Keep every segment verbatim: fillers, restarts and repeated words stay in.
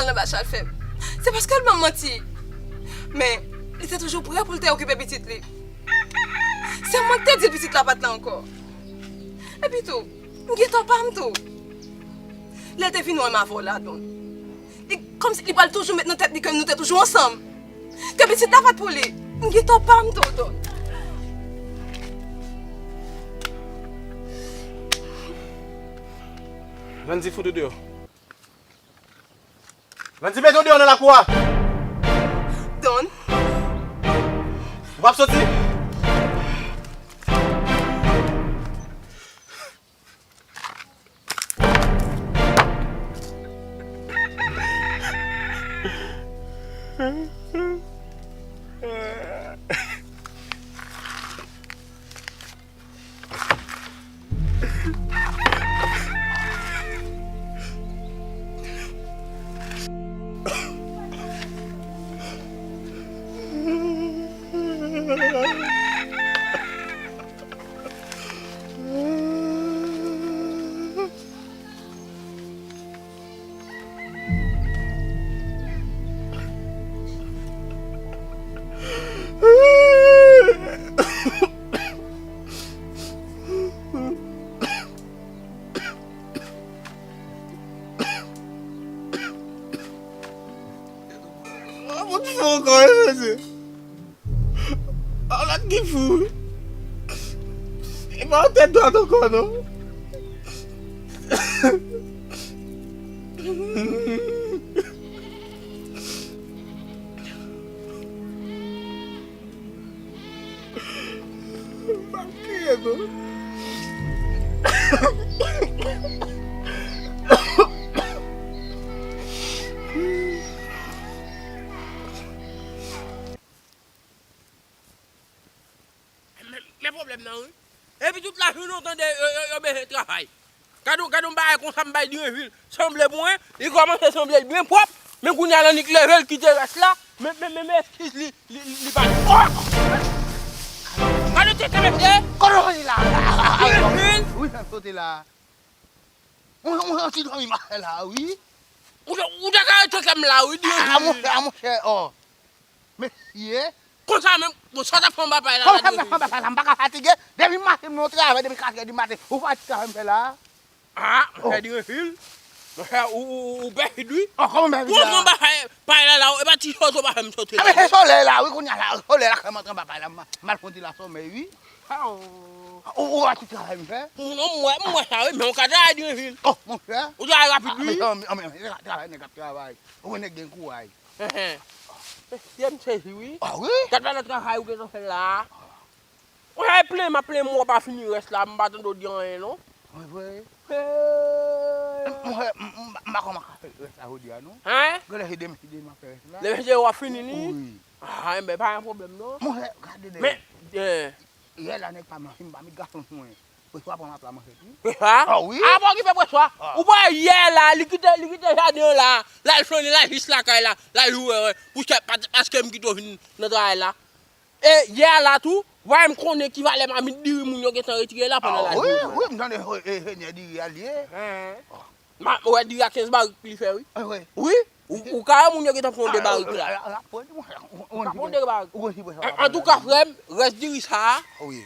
nan bach al fè m. Se paske l ban m manti. Men, li te toujou prè pou l te okipe pitit li. Se mwen ki te di l pitit la pa t la ankò. Epi tou, m gen tò pa m tou. Lè l te vin wè m avè w la, Don. Li kòmsi li pral toujou met nan tèt li ke nou te toujou ansanm. Ke pitit la pa t pou li. M gen tò pa m tou, Don. Landy, fout ou deyò. Landy, mete w deyò nan lakou a. Don. Ou p ap soti. Mwen fout fou ankò, wi, mesye. A, lòt ki fou. E pa yon tèt dwat ankò, non. M ap kriye, non. Men, men pwoblèm nan, wi. Epi tout lajounen w tande yo, yo, yo bezwen travay. Gade, gade yon bagay konsa m bay Direnvil. Sanble pou mwen, li kòmanse sanble l byen pwòp, men kounye a l annik leve l kite rès la, men, men, men, men eskiz li, li, li, li pa. Oh! Gade tete mesye! Kote w ye la? Direnvil! Wi, sa m sote la. Yon, yon, yon ti dòmi m ap fè la, wi. Ou te, ou te ka rete kè m la, wi, Direnvil. A, monchè, a, monchè, oh. Mesye. Konsa menm, bon, sa w t ap fè anba pay la, Direnvil? Konsa m t ap fè anba pay la, m pa ka fatige. Depi m mache m nan yon travay, depi katrè di maten, ou pa di travay m fè la. Ah, monchè Direnvil. Monchè, ou, ou, ou, ou bèfid, wi. Oh, kòman bèfid la? Ou antre anba pay, pay la, la, e pa ti sote w pa fè m sote la, non? A, men se solèy la, wi, kounye a la, solèy la fè m antre anba pay la, m, m al fè yon ti lasomèy, wi. Aw. Ou, ou wè ki travay m fè? Non, m wè, m wè sa, wi, men ou ka travay Direnvil. Oh, monchè. Ou travay rapid, wi. Ah, men, men, men, men, travay, nèg ap travay. Ou wè nèg gen kouraj. Enhen. Mesye, m sezi, wi. Ah, wi? Gad valè travay ou gentan fè la. Ou sa plenyen, m ap plenyen, m wè w pa fini rès la, m pa tande w di anyen, non. Wi, vre. Hey. Monchè, m, m, m pa konn m ka fè rès la jodi a, non. Hein? Genlè se demen, se demen m ap fè rès la. Demen se w ap fini li? Wi. Ah, enben, pa gen pwoblèm, non. Monchè, gade de. Men, eh. Yè la, nèg pa m lan fin pa met gason sou mwen. Preswa pran m ap la manchèt, wi. Preswa? Ah, wi. Ah, pa okipe Preswa. Ah. Ou pa wè yè la, li kite, li kite jaden an la, l al flannen, l al jis lakay la, l al joure, wi. Pou chèf, pa, paske m kite w vin nan travay la. E yè a la tou, w pa menm konnen ki valè mamit diri moun yo gentan retire la pandan lajounen. Ah, wi, wi, m tande, e, e, enjenyè diri a l ye. Hen. M wè diri a kenz barik li fè, wi. Ah, wi. Wi, ou, ou ka wè moun yo gentan fè yon de barik la. Ou ka fè yon de barik. Antouka, frè m, rès diri sa a,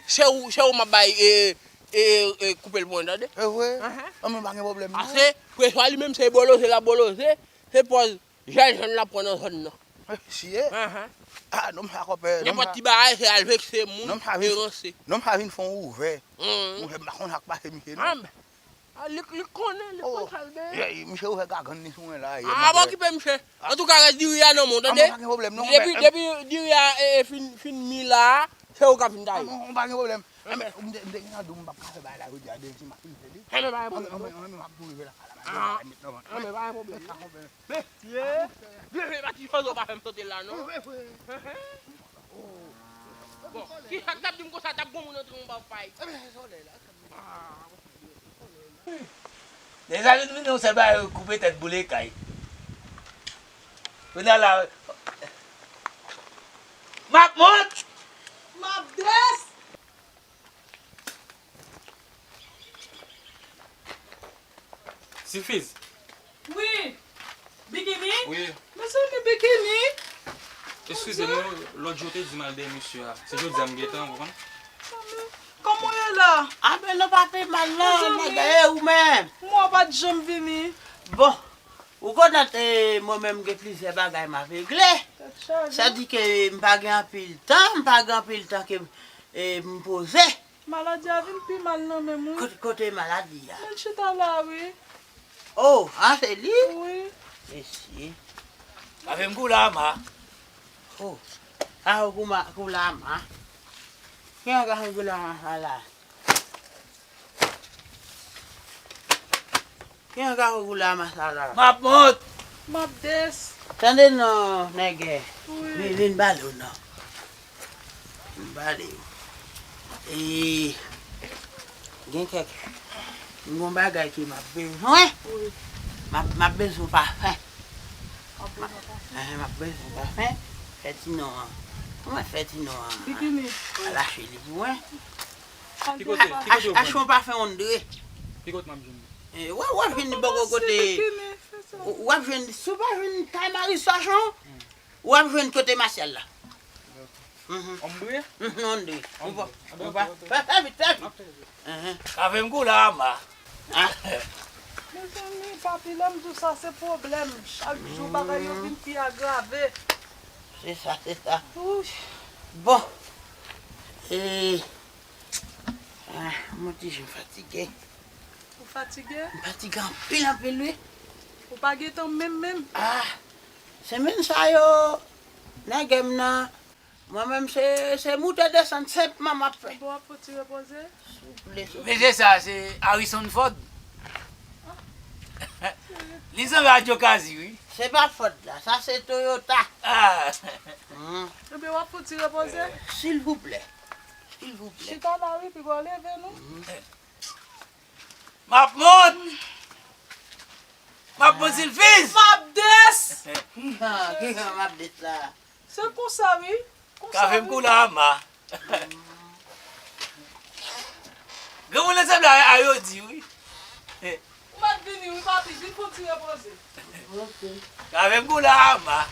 se ou, se ou m ap bay, e, e, e, koupe l pou mwen, tande? E vre? Enhen. An, men pa gen pwoblèm, non. Paske, Preswa li menm, se boloze l ap boloze, se pòz jèn jèn l ap pran nan zòn nan. Mesye. Enhen. Ah, nonm sa konpè, nonm sa. Nenpòt ti bagay, se al vekse moun, e ranse. Nonm sa vin fè yon ouvè. Monchè, m pa konn sa k pase misye, non. Ah, li, li konnen, li konn sa l genyen. Misye ouvè gagann li sou mwen la, yè. Ah, pa okipe misye. Antouka, rès diri a nan men w, tande? Ah, pa gen pwoblèm, non. Depi, depi diri a, e, e, fin, fin mi la, se ou k ap vin taye. Ah, non, pa gen pwoblèm. Enben, m te, m te gentan di w m p ap ka fè bagay la jodi a, demen si m ap fin fè li. Enben, pa gen pwoblèm, non. Enben, m ap tou rive lakay la, m ap met nan vant mwen. Enben, pa gen pwoblèm, non. Mesye, Direnvil pa ti fòse w pa fè m sote la, non. Bon, kisa k t ap di m konsa, t ap gon moun antre anba pay? Dèzè vin vin yon sèl bagay, koupe tèt boule kay. Kounye a la, m ap mont! M ap des- Silfiz. Wi. Bigim, Wi. Mezanmi, Bikini. Eskize m, lòt jou w te di m al dèyè mesye a. Se jodi a m gentan, w konprann? Kòman w ye la? A, ben, nou pa pi mal, non, nèg, e ou menm? Mwen pa t janm vini. Bon, ou konnen, e, mwen menm gen plizyè bagay m ap regle. Tèt chaje. Sa di ke m pa gen anpil tan, m pa gen anpil tan ke, e, m poze. Maladi a vin pi mal nan menm, wi. Kote, kote maladi a? Mwen chita la, wi. Oh, a, se li? Wi. Mesye. Avè m kou la, ma. Oh, a, kou ma, kou la, ma. Ki an ka kou la, ma, sa la? Ki an ka kou la, ma, sa la? M ap mont. M ap des. Tande non, nègè. Wi. Vin, vin bale w non. M pale w. E, gen kèk, m gon bagay ke m ap bezwen. Wi. M ap, m ap bezwen pafen. W ap bezwen pafen? Enhen, m ap bezwen pafen. Fè ti non an. Kòman fè ti non an? Bikini. Al achte li pou mwen. Ki kote, ki kote w jwenn? Achte yon pafen Andre. Ki kote m ap jwenn li? E, w ap, w ap jwenn li bò kote. Bikini, fè sa. W ap jwenn, si w pa jwenn kay Marie Sochon, w ap jwenn kote Masyal la. Mhm. Ombre? Mhm, Ombre. Ombre. Ombre. Fè, fè vit, fè vit. Mhm. Avè m kou la, ma. Ah. Mezanmi, papi, lè m di w sa, se pwoblèm. Chak jou, bagay yo vin pi agrave. Se sa, se sa. Ouch. Bon. E, ah, mwen ti jan fatige. Ou fatige? M fatige anpil, anpil, wi. Ou pa gen tan menm, menm? Ah, semèn sa yo, nèg m nan, mwen menm se, se moute desann senpman m ap fè. Bon, w ap fouti repoze? Souple, souple. Mesye sa, se Harrison Ford. Li sanble a Djokazi, wi. Se pa Ford la, sa se Toyota. Ah. Hmm. Ebyen, w ap fouti repoze? Silvouplè. Silvouplè. Chita la, wi, piga w leve, non? Hmm. M ap mont! M ap mont, Silfiz! M ap des! Kijan, kijan m ap des la? Se konsa, wi. Konsa, wi. Kafe m kou la, ma. Granmoun nan sanble a, a Yodi, wi. Ou mèt vini, wi, papi. Vin pou ti repoze. Ok. Kafe m kou la, ma.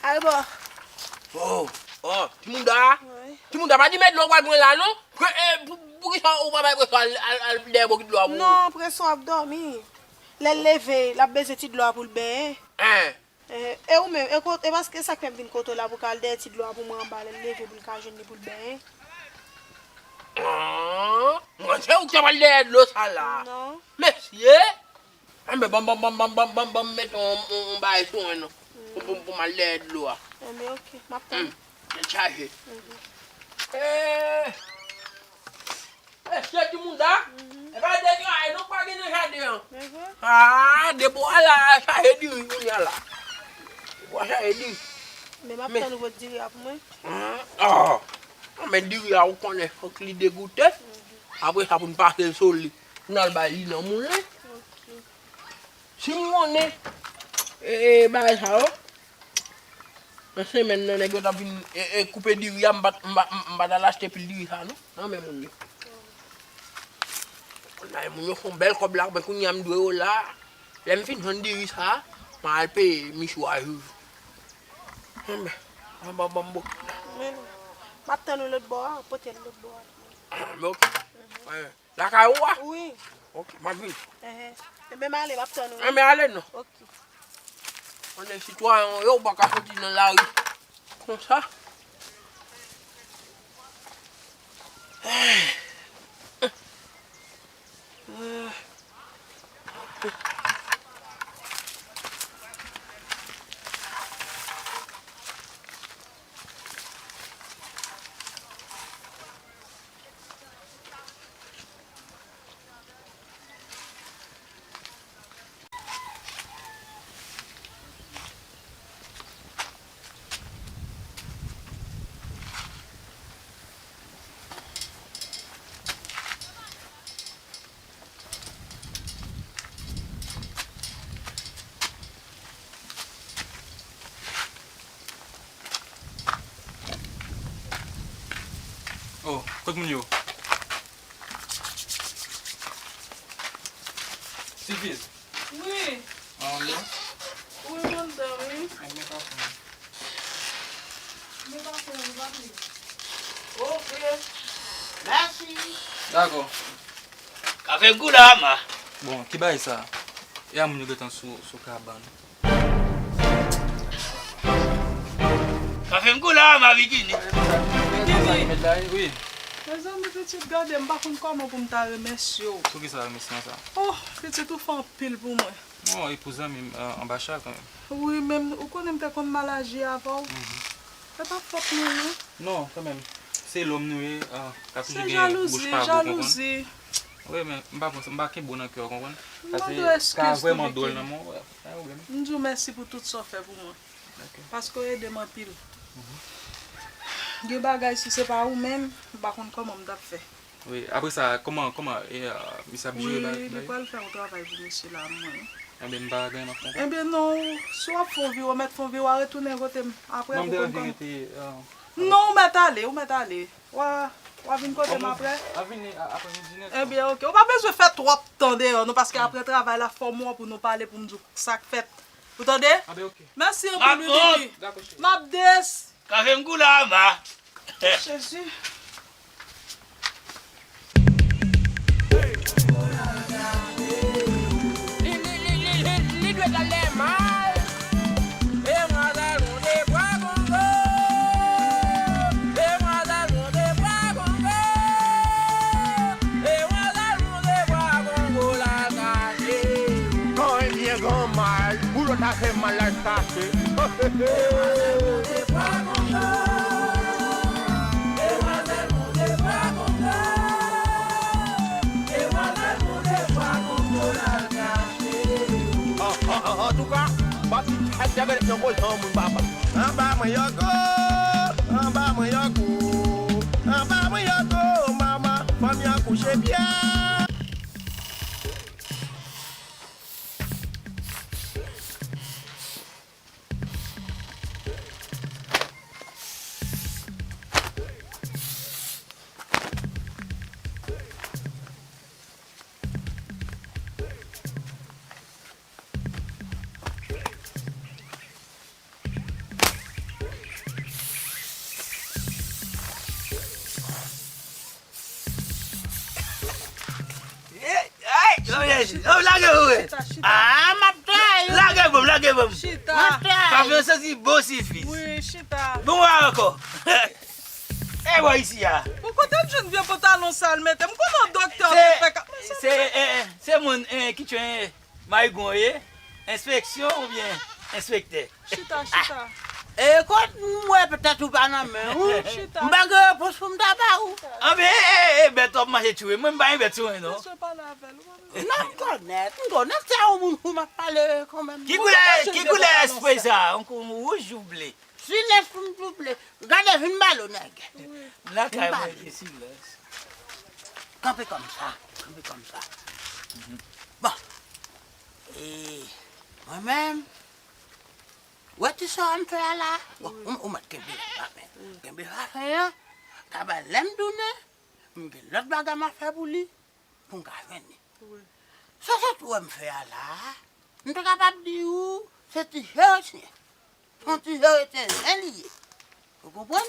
Alba. Oh, oh, Timounda. Wi. Timounda, pa di men dlo w pral pran la, non. Pou, eh, pou, poukisa ou pa bay Preson al, al, al dèyè bokit dlo a pou... Non, Preson ap dòmi. Lè l leve, l ap bezwen ti dlo a pou l benyen. Hein. Eh, e ou menm, e kot, e paske sa k fè m vin kote w la pou ka al dèyè ti dlo a pou mwen anba, lè l leve pou l ka jwenn li pou l benyen. Ah, mwen se ou ki t ap al dèyè dlo sa la. Non. Mesye! Enben, ban m, ban m, ban m mete yon, yon, yon bagay sou mwen non. Pou, pou, pou m al dèyè dlo a. Enben, ok, m ap tann. Hmm. Tèt chaje. Mhm. Eh! Mesye Timounda, e pa de travay non pa gen nan jaden an. Mhm. Ah, depo a la chaje diri kounye a la. Depo a chaje diri. Men m ap tann ou pot diri a pou mwen. Hmm, ah. Non, men diri a ou konnen fòk li degoute. Mhm. Apre sa pou n pase l sou li. Pou n al bay li nan moulen. Ok. Si m konnen, e, e, bagay sa yo, nan semèn nan, nèg yo t ap vin, e, e, koupe diri a, m pa t, m pa, m pa t al achte pil diri sa, non, nan men moun yo. Nan men moun yo fè yon bèl kòb la, men kounye a m dwe yo la. Lè m fin jwenn diri sa, m al peye michou a joujou. Enben, ban, ban, ban m bokit la. Men, m ap tann ou lòt bò a, pote l lòt bò a. Enben, ok. Lakay ou a? Wi. Ok, m ap vini. Enhen. Enben, m ale, m ap tann ou. Enben, ale non. Ok. Konnen sitwayen yo, ou pa ka soti nan lari konsa. Oh, kot moun yo? Silviz. Wi. An, non? Wi, m anndan, wi. Ay, men pa pran. Men pa pran, men pa pran. Ok. Mèsi. Dakò. Kafe m kou la, ma. Bon, ki bagay sa? E a moun yo gentan sou, sou kabann. Kafe m kou la, ma bikini. Bikini. Wi. Mezanmi, pitit, gade, m pa konn kòman pou m ta remèsye w. Pou ki sa remèsyeman sa? Oh, pitit, ou fè anpil pou mwen. Non, e pou zanmi m, an, anba chal kanmenm. Wi, men ou konnen m te konn mal aji avè w. Mhm. Se pa fòt mwen, non. Non, kanmenm. Se lòm nou ye, an, ka toujou gen bouch pa bon, konprann. Se jalouzi, jalouzi. Wi, men m pa pran sa, m pa kenbe w nan kè w, konprann? Sa se ka vrèman dwòl nan men w, pa gen pwoblèm. M di w mèsi pou tout sa w fè pou mwen. Ok. Paske w ede m anpil. Mhm. Gen bagay, si se pa ou menm, m pa konn kòman m t ap fè. Wi, apre sa, kòman, kòman, e, a, misye ap jere bagay? Wi, li pral fè yon travay pou mesye la, mwen. Enben, m pa gen nan fon. Enben, non, si w ap fè yon vire, w mèt fè yon vire, w a retounen kote m. Apre, pou konn kòman. Non, m te anvi rete, a. Non, ou mèt ale, ou mèt ale. W a, w a vin kote m apre? A vini a, aprè midi nèt. Enben, ok. Ou pa bezwen fè twòp tan deyò, non, paske apre travay la, fò m wè w pou nou pale, pou m di w sa k fèt. Ou tande? Enben, ok. Mèsi anpil, wi, pipi. Dakò, cheri. M ap des. Kafe m kou la, ma. Jezi. Li, li, li, li, li, li dwe t al dèyè mal. Demwazèl monte bwa Kongo. Demwazèl monte bwa Kongo. Demwazèl monte bwa Kongo, l al kache. Kan e byen gran mal, pou lòt la fè mal, l al kache. Antouka, papi, ak djabèt nan koz an moun papa. Anba mwen yo go, anba mwen yo go, anba mwen yo go, mama, fanm yo kouche byen. Ay, ay, ay, oh, lage pou mwen. Chita, chita. Ah, m ap travay. Lage pou m, lage pou m. Chita. M ap travay. Kafe an santi bon, Silviz. Wi, chita. Bon, wè ankò. E bò isi a. Ou kote m jwenn vye pantalon sa l mete? M konnen yon doktè w te fè ka. Se, eh, eh, se moun, eh, ki tchwen, eh, Mayigon ye, enspeksyon oubyen enspektè? Chita, chita. E kot m wè petèt ou pa nan men w. Chita. M pa gen repons pou m ta ba ou. Anben, e, e, e, bèt w ap manje tchoure. Mwen, m pa gen bèt sou mwen, non. Mesye pale avè l, ou pa bezwen. Non, m konnèt, m konnèt se yon moun pou m ap pale kanmenm. Ki koulè, ki koulè espre sa? Yon kou wouj ou ble? Si lespri m twouble, gade, vin bale w nèg. Wi. Vin bale. Lakay mwen gen silans. Kanpe kòm sa, kanpe kòm sa. Bon. E mwen menm, wè ti sa w ap fè a la? Bon, ou, ou mèt kenbe la, men. Kenbe fason an, ta bay lè m tounen, m gen lòt bagay m ap fè pou li. Pou m ka jwenn li. Wi. Sa w sot wè m fè a la a, m te kapab di w se ti jere chen. Se yon ti jere chen zen li ye. Ou konprann?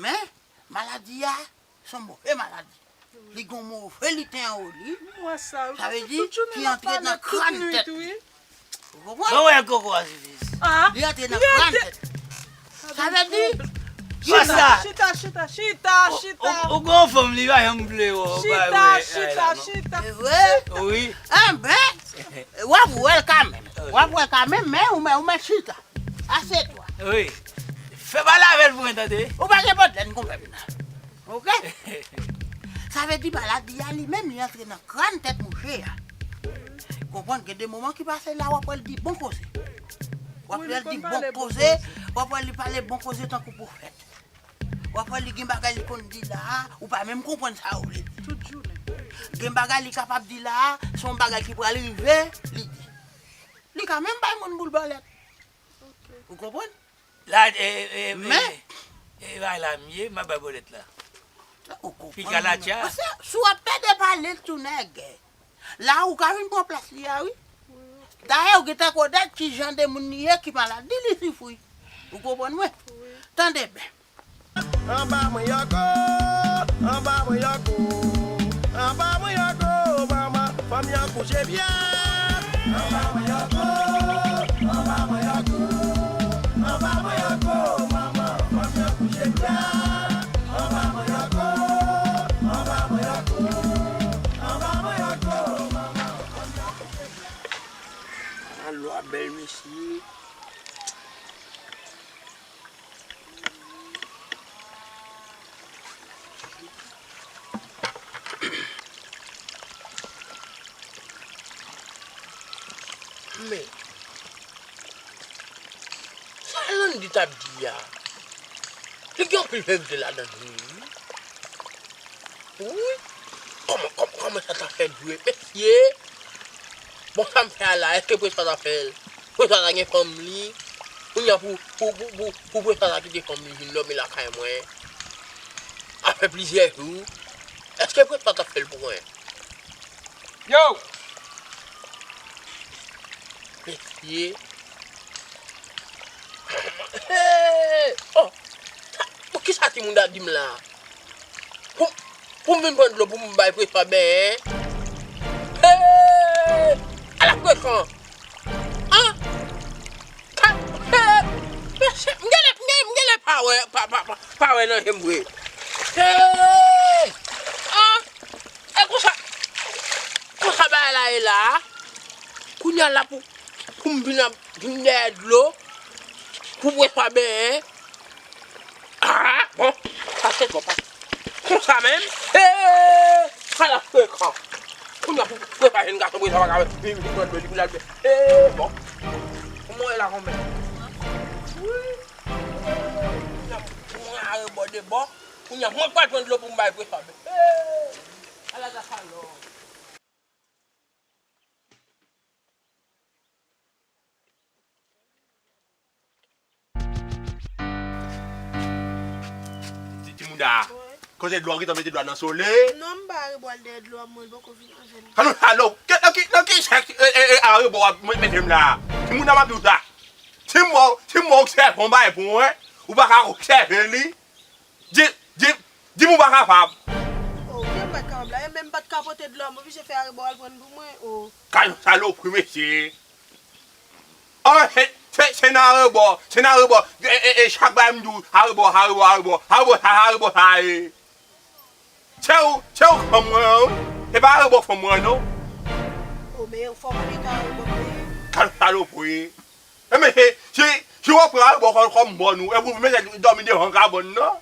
Men, maladi a, se yon move maladi. Wi. Li gen yon move liten anwo li. M wè sa, wi. Sa vle di, ki antre nan kràn tèt li. Wi. Ou konprann? Bon, wè koko a, Silviz. Ah, li antre nan kràn tèt. Sa vle di, chita, chita, chita, chita, chita. Ou, ou, ou gon fanm, li pa janm vle wè w. Chita, chita, chita. Se vre? Wi. Enben, w ap wè l kanmenm. W ap wè l kanmenm, men ou mèt, ou mèt chita. Asye twa. Wi. Fè pale avè l pou mwen, tande. Ou pa gen pwoblèm, konpè m nan. Ok? Sa vle di maladi a li menm li antre nan kràn tèt mouche a. Konprann, gen de moman ki pase la, w ap wè l di bon koze. W ap wè l di bon koze, w ap wè li pale bon koze tankou pwofèt. W ap wè li gen bagay li konn di la a, ou pa menm konprann sa yo vle di. Tout jounen. Gen bagay li kapab di la a, se yon bagay ki pral rive, li di. Li ka menm bay moun boul bòlèt. Ok. Ou konprann? La, e, e, e, men, e, e, bay la m ye, m ap bay bòlèt la. Ou konprann? Piga latya. Paske si w ap pede pale, l tou nèg. La, ou ka vin pran plas li a, wi. Dayè, ou gentan konnen ki jan de moun li ye, ki maladi li soufri. Ou konprann mwen? Tande byen. Anba mwen yòkò, anba mwen yòkò, anba mwen yòkò, manman, fanm yo kouche byen. Anba mwen yòkò, anba mwen yòkò, anba mwen yòkò, manman, fanm yo kouche byen. Anba mwen yòkò, anba mwen yòkò, anba mwen yòkò, manman, fanm yo kouche byen. A lwa bèl mesye. Men, sa Landy t ap di a, li gen anpil verite ladan l, wi. Wi. Kòman, kòman, kòman sa ta fè dwe? Mesye! Bon, sa m fè a la, èske Preswa ta fè l? Preswa ta gen fanm li? Kounye a pou, pou, pou, pou, pou Preswa ta kite fanm li vin dòmi lakay mwen? Apre plizyè jou, èske Preswa ta fè l pou mwen? Yo! Mesye! Hey! Oh! Sa, poukisa timoun ta di m la? Pou, pou m vin pran dlo pou m bay Preswa benyen? Hey! Ala frekan! An! Ka, hey! Mesye, m genlè, m genlè, m genlè pa wè, pa, pa, pa, pa wè nan je m vre. Hey! An! E konsa, konsa bagay la ye la a. Kounye a la pou, pou m vin ap vin dèyè dlo, pou Preswa benyen. Ah, bon, sa se twòp, pa. Konsa menm, eh, ala frekan. Kounye a pou Preswa jèn gason, Preswa pa ka vin, vin pran dlo, li pou l al bè. Eh, bon. Kòman w ye la, konbyen? Wi. Kounye a pou mwen arebò de bò. Kounye a mwen k pral pran dlo pou m bay Preswa bè. Eh, ala gad sa lò. Ti, ti mouda. Wi. Kote dlo a, gentan mete dlo a nan sole. Non, m pa arebò al dèyè dlo a, mwen poko vin avè l. Alò, alò, ke, nan ki, nan ki chèch, e, e, e, arebò a mwen mete m la? Ti mouda, m ap di w sa. Si m wè w, si m wè w sèvi yon bagay pou mwen, ou pa ka sèvi li. Di, di, di m ou pa kapab. Oh, jan m pa t kapab la, e menm m pa t ka pote dlo a, m oblije fè arebò al pran l pou mwen, oh. Kay yon salopri, mesye. An, se, se, se nan arebò, se nan arebò. E, e, e, chak bagay m di w, arebò, arebò, arebò, arebò sa, arebò sa ye. Se ou, se ou fanm mwen an, wi. Se pa arebò fanm mwen an, non. Oh, men fò w konnen ka arebò mwen ye. Kay yon salopri. E mesye, si, si w pran arebò kòm, kòm bòn ou, epi w mete dòmi devan kabòn nan.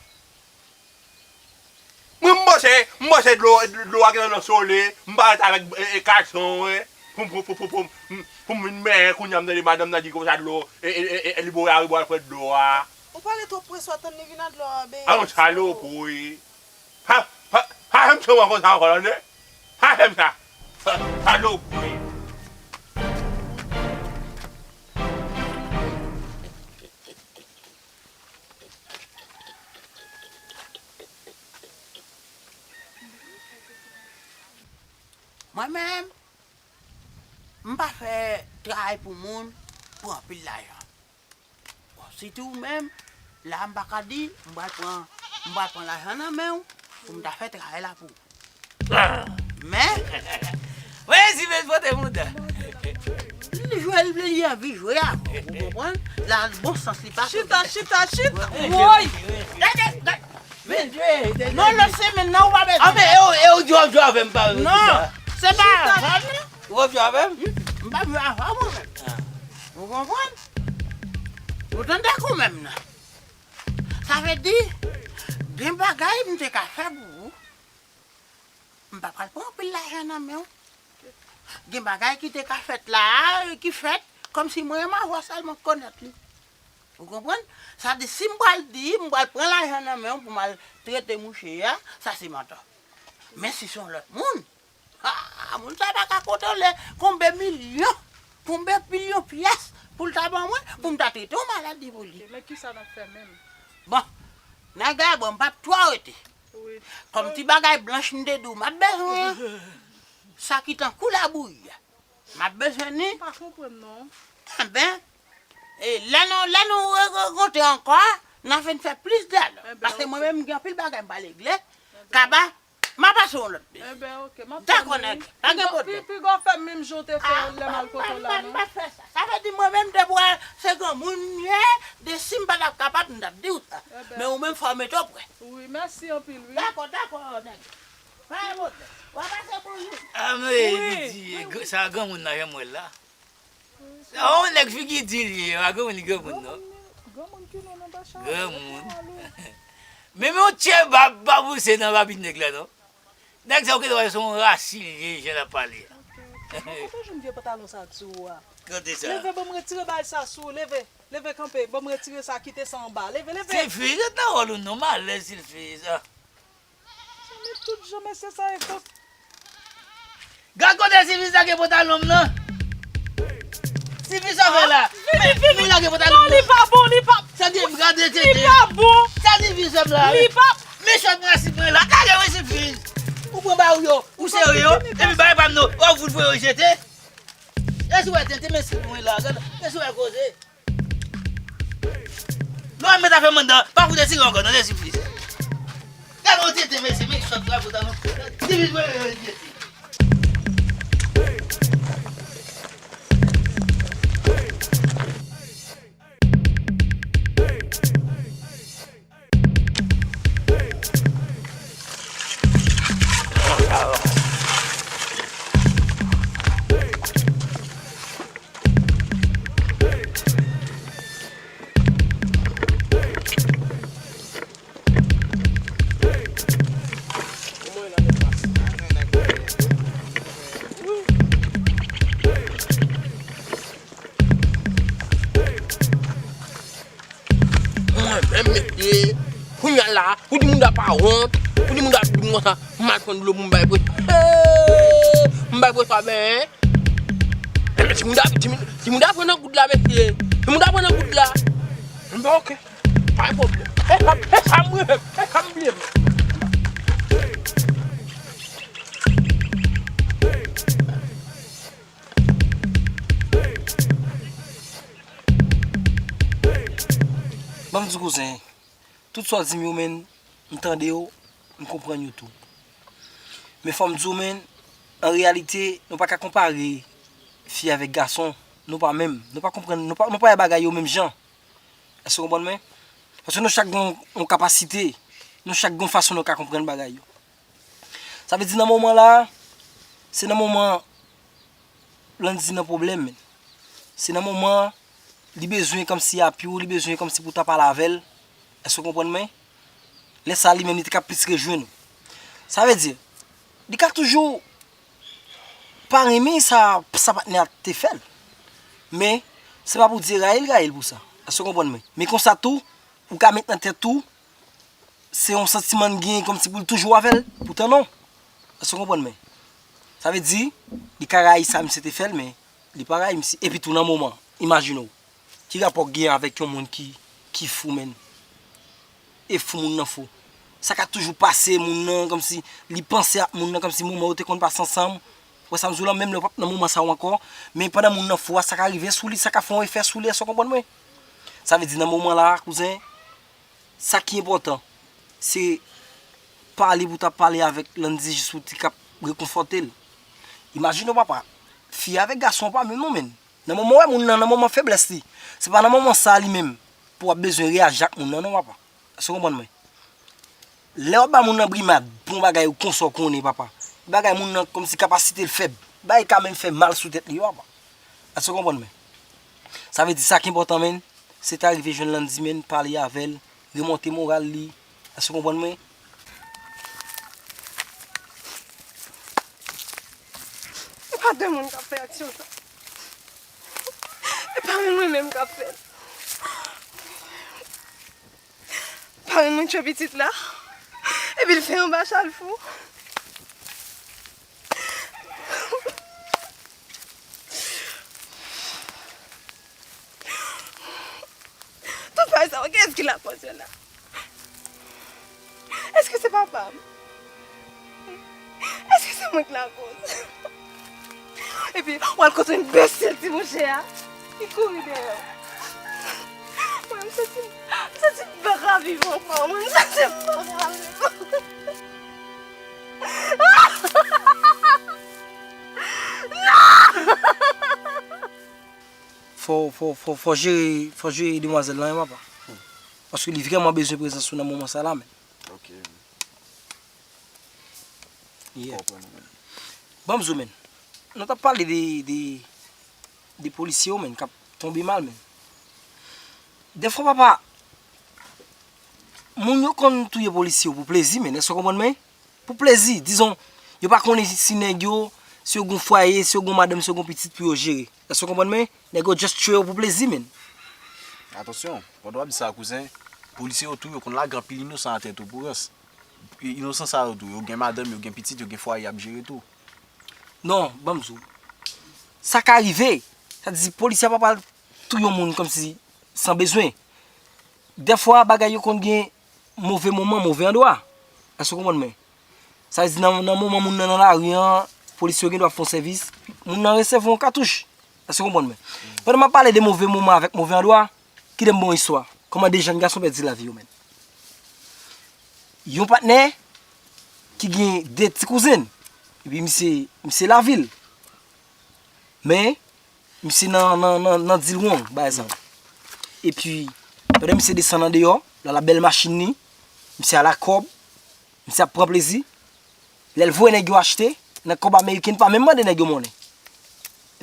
Mwen, m panse, m panse dlo, dlo a gentan nan sole, m pa ret avèk, e, e, kalson, e, pou, pou, pou, pou, pou, pou m vin benyen kounye a m tande madanm nan di konsa dlo, e, e, e, e, li boure arebò al pran dlo a. Ou pale twòp, Preswa, tann li vin ak dlo a, benyen. A yon salopri. Pa, pa, pa janm sou mwen konsa ankò, tande? Pa fè m sa. Sa, salopri. Mwen menm, m pa fè travay pou moun pou anpil lajan. Bon, sitou ou menm, la m pa ka di, m pral pran, m pral pran lajan nan men w pou m ta fè travay la pou ou. Men, voye Zimèz pote mouda. Li jwe, li, li anvi jwe avè w, ou konprann? La, bon sans li pa. Chita, chita, chita. Woy! Gade, gade. Men, non, lòt semèn nan, ou pa bezwen. Ah, men, e ou, e ou di w ap jwe avè m, pa. Non, se pa avè m, non. Ou ap jwe avè m? M p ap jwe avè w, mwen menm. Ah. Ou konprann? Ou tande kanmenm nan. Sa vle di, gen bagay m te ka fè pou ou. M pa pral pran anpil lajan nan men w. Gen bagay ki te ka fèt la a, ki fèt, kòmsi mwen menm avè w sèlman k konèt li. Ou konprann? Sa di, si m pral di, m pral pran lajan nan men w pou m al trete mouche a, sa se mantò. Men si se yon lòt moun, ah, moun sa pa ka kontwole konbe milyon, konbe milyon pyès pou l ta ban mwen, pou m ta trete yon maladi pou li. Men kisa n ap fè menm? Bon, nèg la, bon, m p ap twò rete. Kòm ti bagay blanch m te di w, m ap bezwen sa ki tankou labouyi a. M ap bezwen ni. M pa konprann non. Enben, e lè nou, lè nou re- re- rankontre ankò, n a vin fè plis dyalòg. Paske mwen menm, m gen anpil bagay m pral regle. Kaba, m a pase yon lòt peyi. Enben, ok, m ap tann ou. Dakò, nèg. Pa gen pwoblèm. Pi gò fè m menm jan w te fè lè m al kote w la, non. M pa fè sa. Sa vle di mwen menm, depi w se granmoun m ye, de si m pa t ap kapab, m t ap di w sa. Men ou menm, fò w mete w prè. Wi, mèsi anpil, wi. Dakò, dakò, nèg. Pa gen pwoblèm. W a pase bonjou. A, men, li di, sa granmoun nan, janm wè l la. A, yon nèg figi di li ye, a granmoun li granmoun, non. Granmoun ki non nan pa chanje. Granmoun. Men, men yon tchè bab, babouse nan babit nèg la, non. Nèg sa yo genlè se yon rasi li ye, jan l ap pale a. Kote w jwenn vye pantalon sa sou ou a? Kote sa? Leve, ban m retire bagay sa sou ou, leve. Leve kanpe, ban m retire sa, kite sa anba. Leve, leve. Silfiz, ret nan wòl ou non, m alèz, Silfiz. Sa met tout jan mesye sa e fòs. Gad kote Silfiz lage pantalon m nan. Silfiz, sa fè la? Vini, vini. Li lage pantalon m nan. Non, li pa bon, li pa. Sa di m gade tete. Li pa bon. Sa Silfiz fè m la? Li pa. Men chòt mwen si mwen la. Lage mwen Silfiz. Ou pran ba ou yo. Ou serye yo. Epi bay pa m non. Ou fout voye yo jete. E si w wè tete men si mwen la. Gade. E si w wè koze. Lè w mèt afè mandan, pa fout esire ankò, tande Silfiz. Gade yon tete, mesye, men sòt la pou ta non. Silfiz, mwen, mwen, mwen, mwen. Mwen menm mesye, kounye a la, ou di moun da pa wont, ou di moun da di m konsa, m al pran dlo pou m bay preswa. Hey! M bay preswa ben. Enben, timoun da, timoun, timoun da pran nan goud la, mesye. Timoun da pran nan goud la. Enben, ok. Pa gen pwoblèm. E sa, e sa m renmen, e sa m bliye. Ban m di w kouzen, tout sa w di m yo, menn, m tande yo, m konprann yo tou. Men fò m di w, menn, an reyalite, nou pa ka konpare fi avèk gason. Nou pa menm. Nou pa konprann, nou pa, nou pa wè bagay yo menm jan. Èske w konprann mwen? Paske nou chak gen yon kapasite, nou chak gen yon fason nou ka konprann bagay yo. Sa vle di nan moman la, se nan moman Landy nan pwoblèm, menn. Se nan moman li bezwen kòmsi api w, li bezwen kòmsi pou w ta pale avè l. Èske w konprann mwen? Lè sa li menm li te ka plis rejwenn ou. Sa vle di, li ka toujou pa renmen sa, sa patnè a te fè l. Men, se pa pou di rayi l, rayi l pou sa. Èske w konprann mwen? Men konsa tou, ou ka met nan tèt ou, se yon santiman l genyen kòmsi pou l toujou avè l. Poutan non. Èske w konprann mwen? Sa vle di, li ka rayi sa misye te fè l, men li pa rayi misye. Epi tou nan moman, imajine w, ki rapò k genyen avèk yon moun ki, ki fou, menn? E fou moun nan fou. Sa ka toujou pase moun nan, kòmsi li panse ak moun nan, kòmsi moman yo te konn pase ansanm. Wè sa m di w lan, menm lè w p ap nan moman sa yo ankò, men pandan moun nan fou a, sa ka rive sou li, sa ka fè yon efè sou li, èske w konprann mwen? Sa vle di nan moman la, kouzen, sa ki enpòtan, se pale pou w ta pale avèk Landy jis pou w te kab rekonfòte l. Imajine w papa, fi avèk gason pa menm non, menn. Nan moman w wè moun nan, nan moman feblès li, se pa nan moman sa a li menm pou w ap bezwen reyaji ak moun nan non, papa. Èske w konprann mwen? Lè w ap ba moun nan brimad pou yon bagay ou konsa w konnen, papa, bagay moun nan kòmsi kapasite l fèb, bagay ka menm fè mal sou tèt li yo, papa. Èske w konprann mwen? Sa vle di sa ki enpòtan, menn, se ta rive jwenn Landy, menn, pale avè l, remonte moral li. Èske w konprann mwen? E pa de moun k ap fè aksyon sa. E pa menm mwen menm k ap fè l. Paran mwen tchwe pitit la. Epi l fè anba chal fou. Tout bagay sa yo, kiyès ki lakòz yo la? Èske se papa m? Èske se mwen k lakoz? Epi, w al kote enbesil ti mouche a, ki kouri dèyè w. Mwen, m santi, m santi m pa ka viv ankò. Mwen, m santi m pa ka viv ankò. Fò, fò, fò, fò jere, fò jere demwazèl lan, wi, papa. Paske li vrèman bezwen prezans ou nan moman sa la, men. Ok. Yeah. Konprann ou, men. Ban m di w, men. Nou t ap pale de, de, de polisye yo, men, k ap tonbe mal, men. Dèfwa, papa, moun yo konn touye polisye yo pou plezi, men. Èske w konprann mwen? Pou plezi. Dizon, yo pa konnen si nèg yo, si yo gon fwaye, si yo gon madanm, si yo gon pitit pou yo jere. Èske w konprann mwen? Nèg yo just tchwe yo pou plezi, men. Atansyon, pandan w ap di sa, kouzen, polisye yo tou, yo konn lage anpil inosan atè tou pou rans. Inosan sa yo tou, yo gen madanm, yo gen pitit, yo gen fwaye y ap jere tou. Non, ban m di w. Sa ka rive. Sa di, polisye a pa pral touye yon moun kòmsi san bezwen. Dèfwa, bagay yo konn gen move moman, move andwa. Èske w konprann mwen? Sa vle di, nan, nan moman moun nan nan lari an, polisye yo gen dwa fè yon sèvis, moun nan resevwa yon katouch. Èske w konprann mwen? Pandan m ap pale de move moman avèk move andwa, kite m ba w yon istwa. Kòman de jèn gason pèdi lavi yo, men. Yon patnè ki gen de ti kouzen. Epi misye, misye lavil. Men, misye nan, nan, nan, nan dil wrong, bagay sa. Epi, pandan misye desann andeyò, l al ak bèl machin li, misye al ak kòb, misye ap pran plezi. Lè l voye nèg yo achte, nan kòb ameriken, li pa menm mande nèg yo monnen.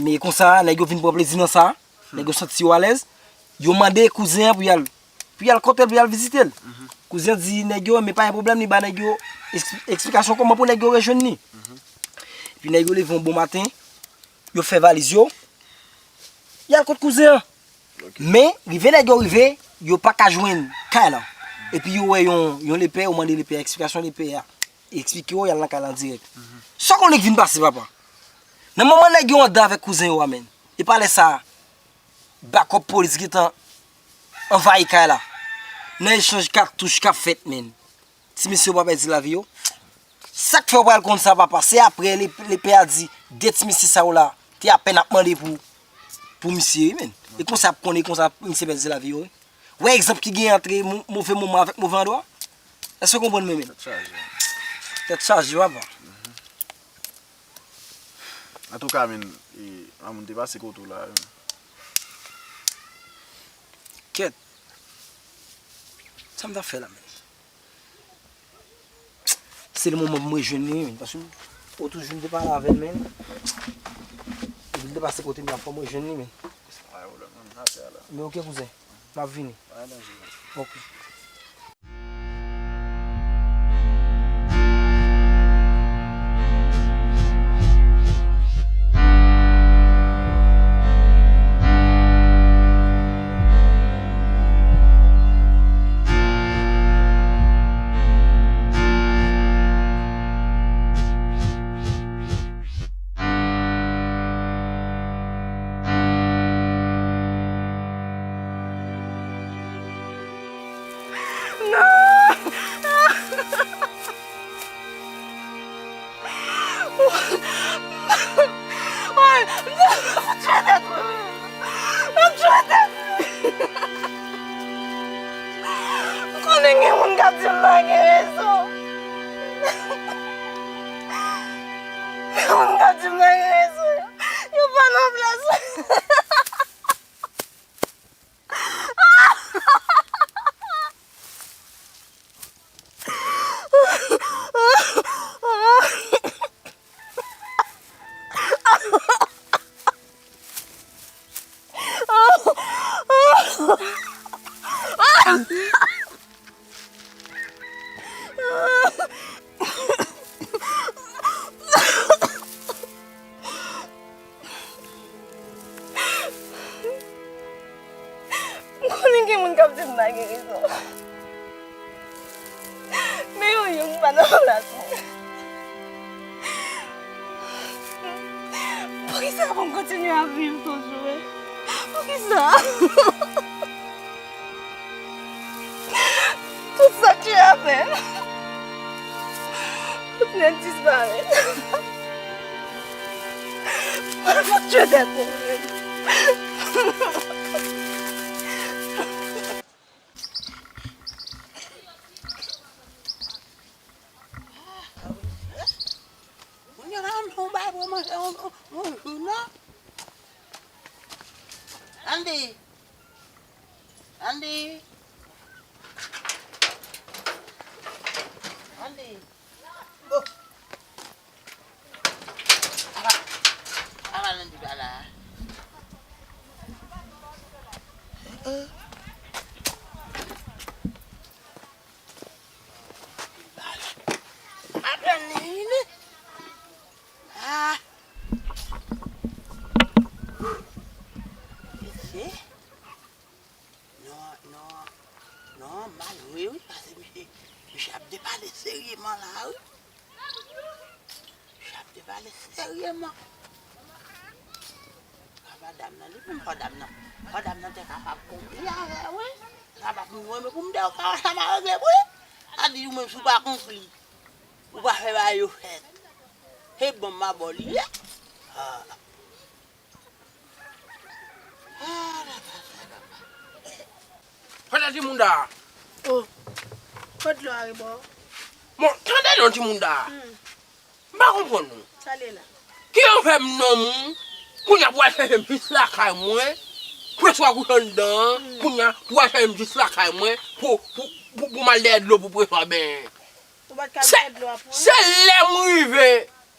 Men konsa, nèg yo vin pran plezi nan sa, nèg yo santi yo alèz, yo mande kouzen an pou y al, pou y al kote l, pou y al vizite l. Kouzen an di nèg yo, men pa gen pwoblèm, li ba nèg yo eks-, eksplikasyon kòman pou nèg yo rejwenn li. Epi nèg yo leve yon bon maten, yo fè valiz yo, y al kot kouzen an. Men, rive nèg yo rive, yo pa ka jwenn kay lan. Epi yo wè yon, yon lepè, yo mande lepè a eksplikasyon, lepè a eksplike yo, y al nan kay lan dirèk. Sa w konnen k vin pase, papa? Nan moman nèg yo anndan avèk kouzen yo a, men. E pa lè sa, bakòp polis gentan anvayi kay la. Nan echanj katouch k ap fèt, men. Ti mesye yo pa pèdi lavi yo. Sa k fè w pral konn sa, papa? Se apre le, lepè a di de ti mesye sa yo la te apèn ap mande pou, pou misye, wi, men. E konsa ap konnen, konsa misye pèdi lavi yo, wi. Wè egzanp ki gen ant mo-, move moman avèk move andwa? Èske w konprann mwen, men? Tèt chaje. Tèt chaje, papa. Antouka, men, e, Mamoun te pase kote w la, wi. Kèt. Sa m t ap fè la, men? Se le moman pou m rejwenn li, men. Paske otoujou m te pale avè l, men. Epi l te pase kote m la, fò m rejwenn li, men. Men oke, kouzen. M ap vini. Ok. Non! Woy, m tchwe tèt mwen menm. M tchwe tèt mwen. M konnen gen moun k ap di m pa gen rezon. Gen moun k ap di m pa gen rezon. Yo pa nan plas mwen. M konnen gen moun k ap di m pa gen rezon. Men yo youn pa nan plas mwen. Poukisa pou m kontinye ap viv toujou? Poukisa? Tout sa ki avè m. Nèt disparèt. Mwen fouti tèt mwen. Moun yo pa janm fè yon bagay pou manje yon, yon, yon jou, non. Andy. Andy. Andy. Oh. Apa, apa Landy pa la? Heeh. Apèn li vini. Ah. Mesye. Non, non, non, mal vre wi, paske misye, misye ap depale seryeman la wi. Misye ap depale seryeman. Kaba dam nan, li menm fò dam nan, fò dam nan te kapab konpli avè l wi. Sa pa pou mwen, men pou m de ou ka wè sa m a regle pou li. A di ou menm si w pa konpli, ou pa fè bagay yo fèt. Se bon m a ba w li ye. Ah. Kote timoun da? Oh. Kot dlo a rebò? Bon, tande non timoun da. Hmm. M pa konprann nou. Sa l ye la? Ki afè m nonm ou? Kounye a pou al chèche m jis lakay mwen. Preswa kouche anndan an. Hmm. Kounye a pou al chèche m jis lakay mwen. Pou, pou, pou, pou m al dèyè dlo pou preswa benyen. Ou pa t ka Se, dèyè dlo a pou li? Se lè m rive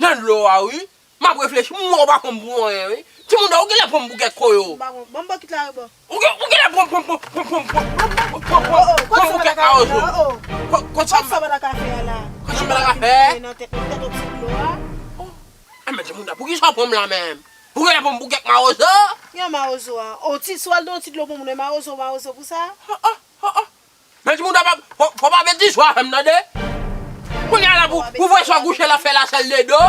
nan dlo a, wi. M ap reflechi, m wè w pa konn pou anyen, wi. Timoun, ou genlè pran m pou kèk koyo. M pa konn. Ban m bokit la rebò. Ou gen, ou genlè pran, pran, pran, pran, pran, pran, pran, pran, pran, pran m pou kèk mawozo. Kot sa m pa ta ka fè a la? Kot sa m pa ta ka fè? Nan tèt, nan tèt yon ti dlo a. Oh. Enben, timoun, poukisa w pran m la menm? Ou genlè pran m pou kèk mawozo? Yon mawozo a. On ti, si w al nan yon ti dlo pou moun, mawozo, mawozo pou sa? Oh, oh, oh, oh. Men timoun, fò, fò, fò pa betiz w avè m, tande? Kounye a la, pou, pou vre swa kouche la fè lasèl de do.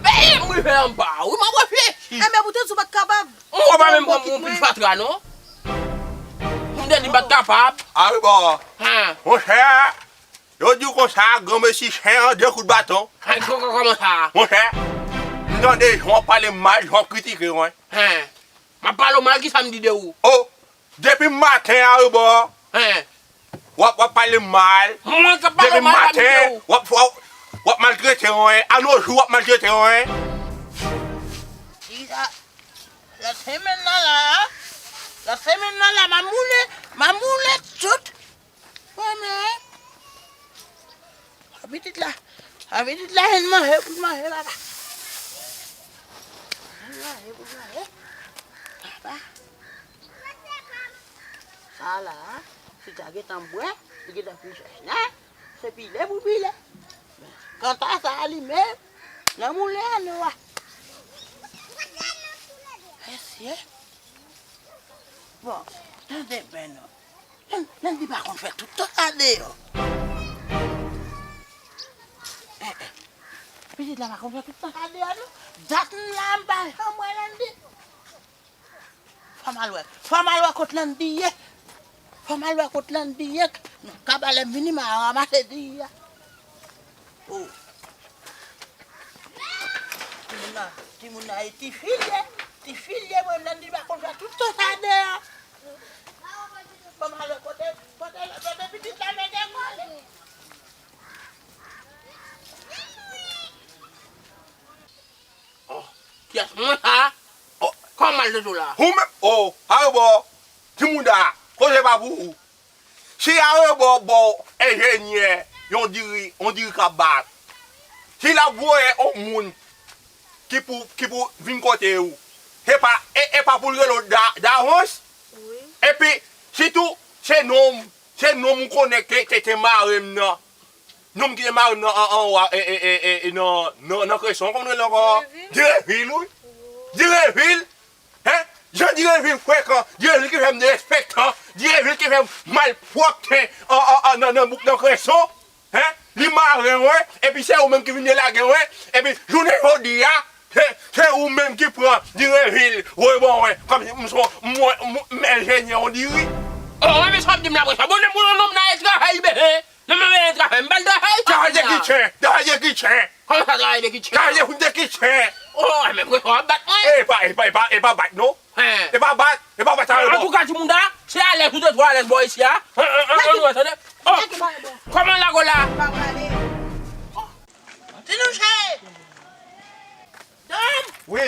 Peye m rive anba, wi, m ap reflechi. Enben, pou te di w pa t kapab. M wè pa menm pran m yon pil fatra, non. M te di m pa t kapab. Arebò. Hen. Monchè, yo di w konsa, granmesi chen an, de kout baton. Hen, kò, kò, kòman sa? Monchè, m tande jan w ap pale m mal, jan w ap kritike mwen. Hen. M ap pale w mal, kisa m di de ou? Oh, depi maten arebò. Hen. W ap, w ap pale m mal. Mwen k ap pale w mal, sa m di de ou? Depi maten, w ap, w ap, w ap maltrete mwen. A nos jours, w ap maltrete mwen. Kisa? Lòt semèn nan la, lòt semèn nan la, m a moule, m a moule tout. Wè men. A pitit la. A pitit la, jwenn manje pou l manje, papa. Jwenn manje pou l manje. Papa. Sa la, si ta gentan bwè, li gentan fin chèch, non? Se pile pou pile. Kanta sa a li menm, nan moulen an nou a. Mesye. Bon, tande byen non. Landy, Landy pa konn fè tout tan sa deyò. Eh, eh. Pitit la pa konn fè tout tan sa deyò, non. Dat m la, m pa janm wè Landy. Fò m al wè. Fò m al wè kot Landy ye. Fò m al wè kot Landy ye. Nan kaba lè m vini, m a ranmase diri a. Oh. Timoun nan, timoun nan e ti fi l ye. Ti fi l ye, mwen menm di pa konn fè tout tan sa deyò. Fò m al wè kote, kote, kote pitit la mete kò li. Oh, kiyès mwen sa? Oh, kòman l te tou la? Ou menm, oh, arebò, timoun da, koze pa pou ou. Si arebò ba w enjenyè yon diri, yon diri k ap bat, si l ap voye yon moun ki pou, ki pou vin kote ou, se pa, e, e pa pou l rele w da, davans? Wi. Epi, sitou, se nonm, se nonm ou konnen ke te, te mare m nan. Nonm ki te mare m nan an, anwa, e, e, e, e, e, nan, nan, nan Kreson, kòman l rele ankò? Direvil. Direvil, wi. Direvil. Hen? Jan Direvil frekan, Direvil ki fè m derespektan, Direvil ki fè m malpwòpte an, an, an, nan, nan bouk nan Kreson. Hen? Li mare mwen, epi se ou menm ki vin delage mwen, epi jounen jodi a, se, se ou menm ki pran Direvil voye ban mwen, kòmsi m se yon, mwen, m, m enjenyè yon diri. Oh, men sa w ap di m la, apre sa. Bon, lè m wè yon nonm nan travay, ben, non, men, men travay, m pa l travay. Travay de ki chen, travay de ki chen. Kòman sa travay de kitchen? Travay de kitchen. Oh, men mwen w ap bat mwen. E pa, e pa, e pa, e pa bat non. Hein. E pa bat, e pa bat sa. Antouka, Timounda, se alèz ou te twò alèz bò isi a. An, an, an, an, nou wè, tande. Oh, kòman lago la? Pa prale. Ti nou chè. Dam. Wi.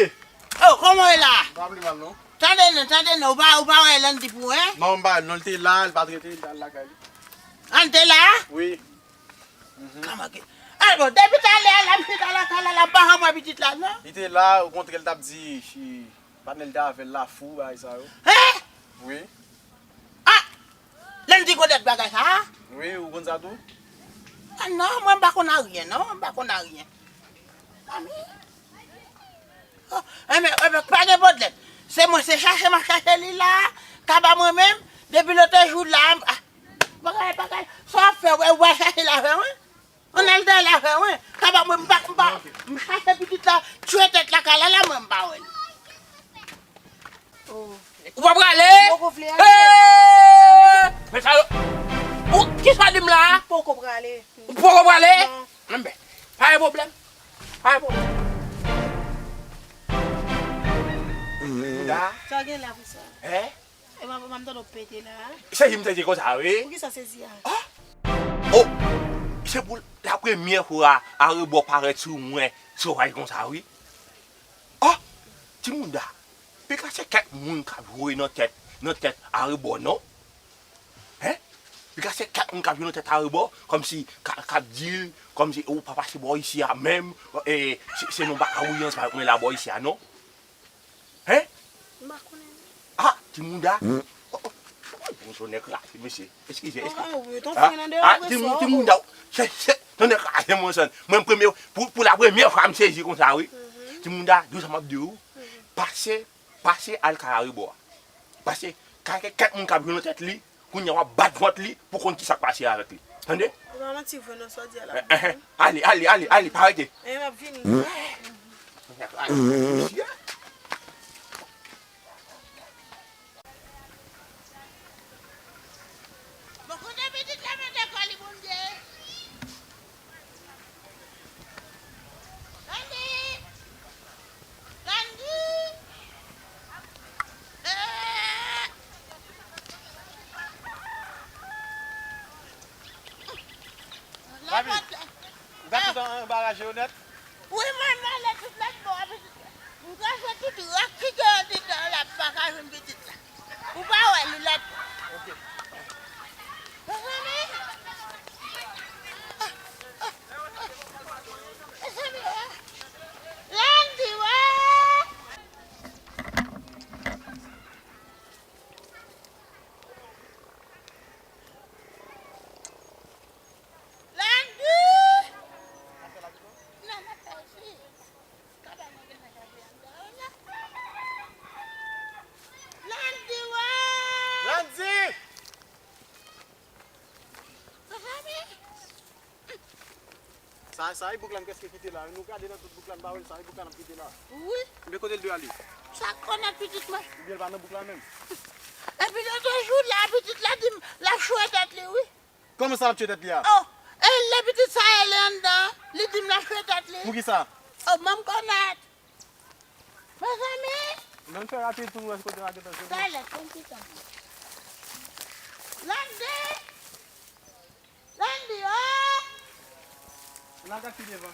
Oh, kòman w ye la? Pa pli mal non. Tande non, tande non, ou pa, ou pa wè Landy pou, hein? Non, m pa, non, l te la, l pa t rete, l t al lakay li. An te la? Wi. Kòman ke? Al bon, depi talè a, l ap chita lakay la, l ap pa janm wè pitit la, non? Li te la, okontrè, l t ap di, si patnè l te avè l la, fou, bagay sa yo. Hein? Wi. Ah! Landy konn lòt bagay sa a? Wi, ou konn sa tou? Ah non, mwen m pa konn anyen, non, m pa konn anyen. Mami. Oh, enben, enben, pa gen pwoblèm. Se mwen, se chache m ap chache li la, kaba mwen menm, depi lòt jou la, m, ah, bagay, bagay, sa w ap fè, w, w al chache l avè mwen? Ann al dèyè l avè mwen, kaba mwen, m pa, m pa, m chache pitit la, tchwe tèt la, kala la, mwen, m pa wè l. Oh. Ou pa prale? Poko vle ale. Hey! Men sa yo. Ou, kisa w di m la a? Poko prale. Ou poko prale? Non. Enben, pa gen pwoblèm. Pa gen pwoblèm. Mouda. Sa gen la pou sa? Hein? E mwen, mwen tande w pete la. Sezi m sezi konsa, wi. Poukisa sezi a? Ah! Oh! Se pou la premyè fwa Arebò parèt sou mwen, sou fay konsa, wi. Oh! Timounda, pika se kèk moun k ap jwe nan tèt, nan tèt Arebò, non? Hein? Pika se kèk moun k ap jwe nan tèt Arebò, kòmsi ka, k ap di l, kòmsi ou pa pase bò isi a menm, e, se, se non pa Awouyans pa mwen la bò isi a, non? Hein? M pa konnen. Ah, Timounda. Oh, oh, oh, bon, tonnè kraze, mesye. Eskize, eskize. Ah, wi, ton frè nan de agresyon. Ah, Timounda. Se, se, tonnè kraze, monchè. Mwen, premye, pou, pou la premyè fwa, m sezi konsa, wi. Timounda, di w sa m ap di w. Pase, pase al kay Arebò a. Pase, kay kèk moun k ap jwe nan tèt li, kounye a w ap bat vant li pou konn kisa k pase avèk li. Tande? Ou pa manti vre non, sa w di a la. Eh, eh, eh. Ale, ale, ale, ale, pa rete. Eh, m ap vini. Bon, kote pitit la mete kò li, Bondye? Landy! Landy! Eh! Papi, ou gade tout anba raje yo nèt? Wi, mwen, mwen ale tout lòt bò a, pitit la. M kraze tout rak ki gen andedan la, m pa ka jwenn pitit la. Ou pa wè li lòt bò. Ok. Mezanmi! Mezanmi, wè! Landy, wè! Landy! Non, n ap fè isi. Kaba mwen gen nan jardin an deyò la. Landy, wè! Landy! Mezanmi! Sa, sa e boug la m prèske kite la. Nou gade nan tout boug la, n pa wè l, sa e boug la n ap kite la. Wi. Men kote l dwe ale? Sa k konnen pitit mwen. Oubyen l pa nan boug la menm? Epi lòt jou la, pitit la di m l ap chwe tèt li, wi. Kòman sa l ap chwe tèt li a? Oh, e lè pitit sa ye li anndan, li di m l ap chwe tèt li. Poukisa? Oh, ban m konèt. Mezanmi! Men fè rapid pou nou wè kote n a gentan jwenn li. Talè, konn ki tan. Landy! Landy, oh! N a gad ki devan.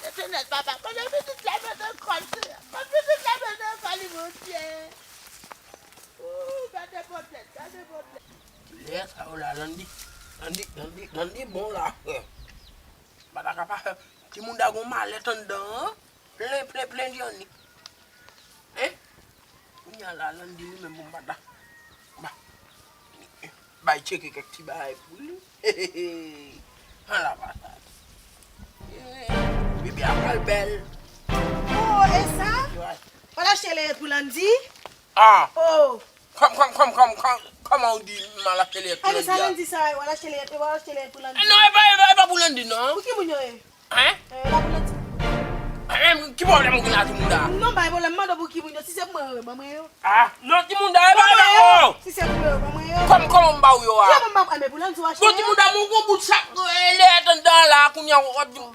Letènèl papa, kote pitit la mete kò l, Senyè? Kote pitit la mete kò li, Bondye? Ooh, gade pòtrèt, gade pòtrèt. Lè sa yo la, Landy, Landy, Landy, Landy bon la, frè. M pa ta ka pa fè. Timoun da gon malèt anndan an. Plen, plen, plen djannik. Hein? Kounye a la, Landy li menm pou m pa ta. Ba. Bay tcheke kèk ti bagay pou li. An la pa sa. Bebe a pral bèl. Oh, e sa? Wi. W al achte lèyèt pou Landy? Ah. Oh. Kòm, kòm, kòm, kòm, kòm, kòman ou di m al achte lèyèt pou Landy a? Ebyen sa Landy sa, w al achte lèyèt, w al achte lèyèt pou Landy. Non, e pa, e pa, e pa pou Landy, non. Pou ki moun yo ye? Hein? Eh, e pa pou Landy. Eh, ki pwoblèm ou gen la, Timoun da? Non, bay pwoblèm, mande pou ki moun yo. Si se pou mwen yo, ban mwen yo. Ah, non, Timoun da, e pa pou mwen yo. Si se pou mwen yo, ban mwen yo. Kòm, kòman m ba ou yo a? Kòman m ba, eh, men pou Landy w achte yo. Bon, Timoun da, mwen gon bout sak, eh, lèyèt anndan la, kounye a w ap di m.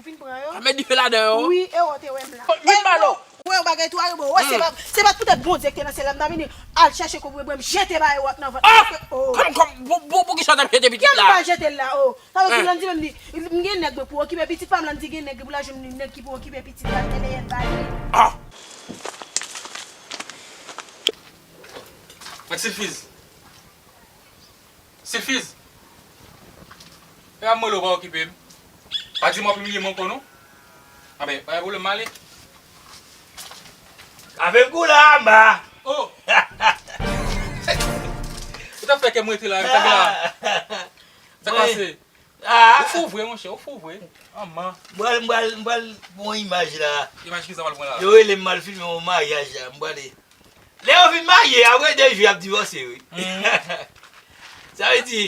pou vin pran yo. Mete dife ladan yo. Wi, e ou te wè m la. Vin ba yo. Wè yon bagay tou, Aribo. Wè, se pa, se pa poutèt Bondye ki te nan syèl la, m ta vini al chèche kòb mwen, m jete ba Ewòt nan vant. Ah! Paske, oh. Kòm, kòm, pou, pou, pou ki sa w t ap jete pitit la? Kè m pa jete l la, oh. Sa vle di Landy menm li, m gen nèg mwen pou okipe pitit pa m, Landy gen nèg li pou l al jwenn nèg ki pou okipe pitit la, l te leyèt ba li. Ah! Ak Silfiz. Silfiz! E a m rele w pa okipe m. Pa di m w ap imilye m ankò non. Anben, pa gen pwoblèm, m ale. Avèk ou la, anba. Oh! Ou t ap fè kè m rete la, ou t ap la. Sa k pase? Ah! Ou fou vre, monchè, ou fou vre. Anman. M pral, m pral, m pral pran yon imaj la. Imaj ki sa w pral pran la? Yo rele m, m al filme yon maryaj la, m prale. Lè yo fin marye, apre de jou, y ap divòse, wi. Sa vle di,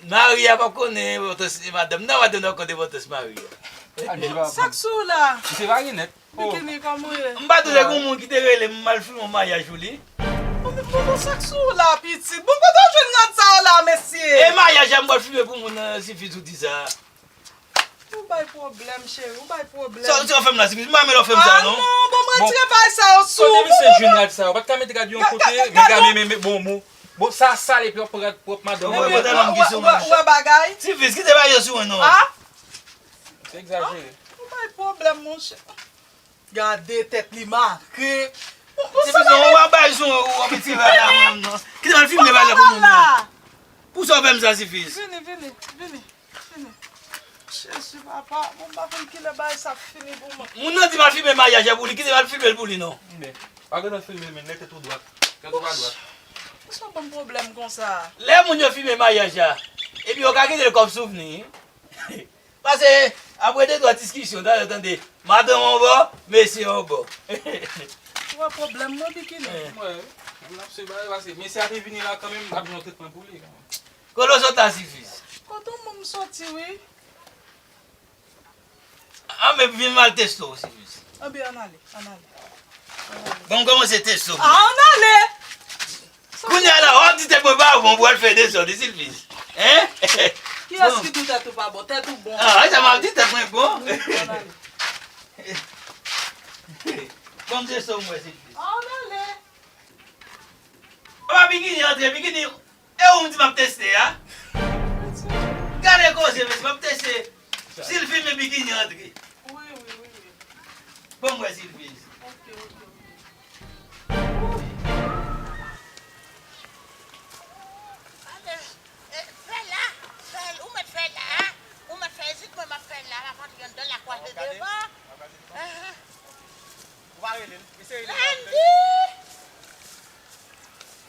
mari a p ap konnen enpòtans madanm nan, madanm nan p ap konn enpòtans mari a. Sa k sou w la? Misye vage nèt. Bikini, kòman w ye? M pa tou lè gen yon moun ki te rele m, m al filme yon maryaj pou li. Bon, bon, bon, sa k sou w la, pitit? Bon, kote w jwenn rad sa yo la, mesye? E maryaj la, m pral filme pou moun nan, Silfiz, ou di sa. Ou bay pwoblèm, cheri, ou bay pwoblèm. Sa, sa w fè m la, Silfiz? M pa renmen lè w fè m sa, non. Ah, non, bon, m retire bagay sa yo sou ou. Kote misye jwenn rad sa yo? Pa t ka mete rad yo yon kote, men, men, men, bon, bon. Bon, sa sal epi w ap pran rad pwòp madanm ou. Ou wè bagay? Silfiz, kite bagay yo sou mwen, non. Ah? Se egzajere. Ou bay pwoblèm, monchè. Gade tèt li make. Se bizwen w ap bay sou w ap retire la menm non. Kite m al filme bagay la pou moun nan. Pou sa w fè m sa, Silfiz? Vini, vini, vini, vini. Jezi papa, bon, m pa konn kilè bagay sa ap fini pou mwen. Moun nan di m al filme maryaj la pou li, kite m al filme l pou li non. Ebyen, pa gentan filme l men, nèg tèt ou dwat. Tèt ou pa dwat. Poukisa w ban m pwoblèm konsa? Lè moun yo filme maryaj la, epi yo ka kite l kòm souvni. Pase, apre de twa diskisyon, talè w tande, madanm yon bò, mesye yon bò. Ou wè pwoblèm nan, Bikini? Mwen, m ap swiv bagay, pase mesye a te vini la kanmenm, m ap jwenn yon tretman pou li kanmenm. Kote w sot la, Silfiz? Kote w moun m soti, wi. An, men vin m al teste w, Silfiz. Anben, ann ale, ann ale. Ann ale. Bon, m kòmanse teste w. Ah, ann ale! Kounye a la, w ap di tèt mwen pa bon pou al fè dezòd, Silfiz. Hein? Kiyès ki di w tèt ou pa bon? Tèt ou bon. Ah, sa m ap di tèt mwen bon. Wi, ann ale. Bon, m se sou mwen, Silfiz. Ann ale. Papa, Bikini antre, Bikini. E ou m di m ap teste a? Gade koze, mesye, m ap teste. Silfiz, men Bikini antre. Wi, wi, wi, wi. Bon, m wè Silfiz. Ok, ok, ok. Ale, e, fè la, fè l, ou mèt fè la, ou mèt fè isit, mwen m ap fè la, m ap antre anndan lakwaze devan. Ou pa rele l, eseye rele l. Landy!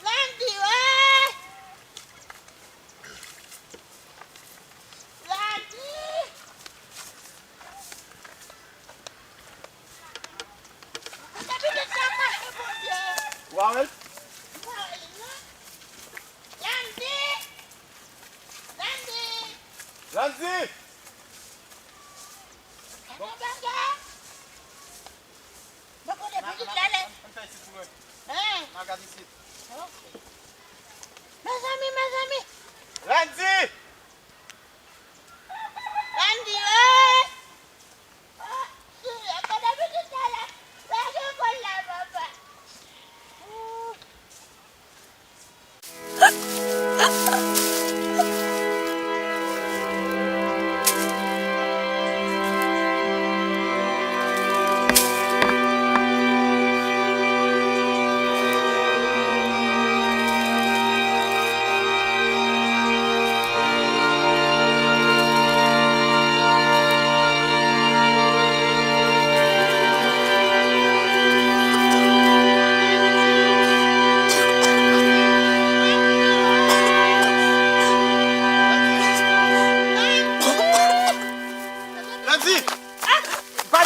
Landy, wè! Landy! Ou ta vin sa mache, Bondye! Ou pa wè l? Ou pa wè l, non? Landy! Landy! Landy! Bon. Gade bagay! Mwen kote pitit la, lè. Ann fè isit pou mwen. Hein? Mwen gade isit. Ok. Mezanmi, mezanmi. Landy! Landy, wè! Oh, si, gade pitit la, la. Lage kòl la, papa. Ooh.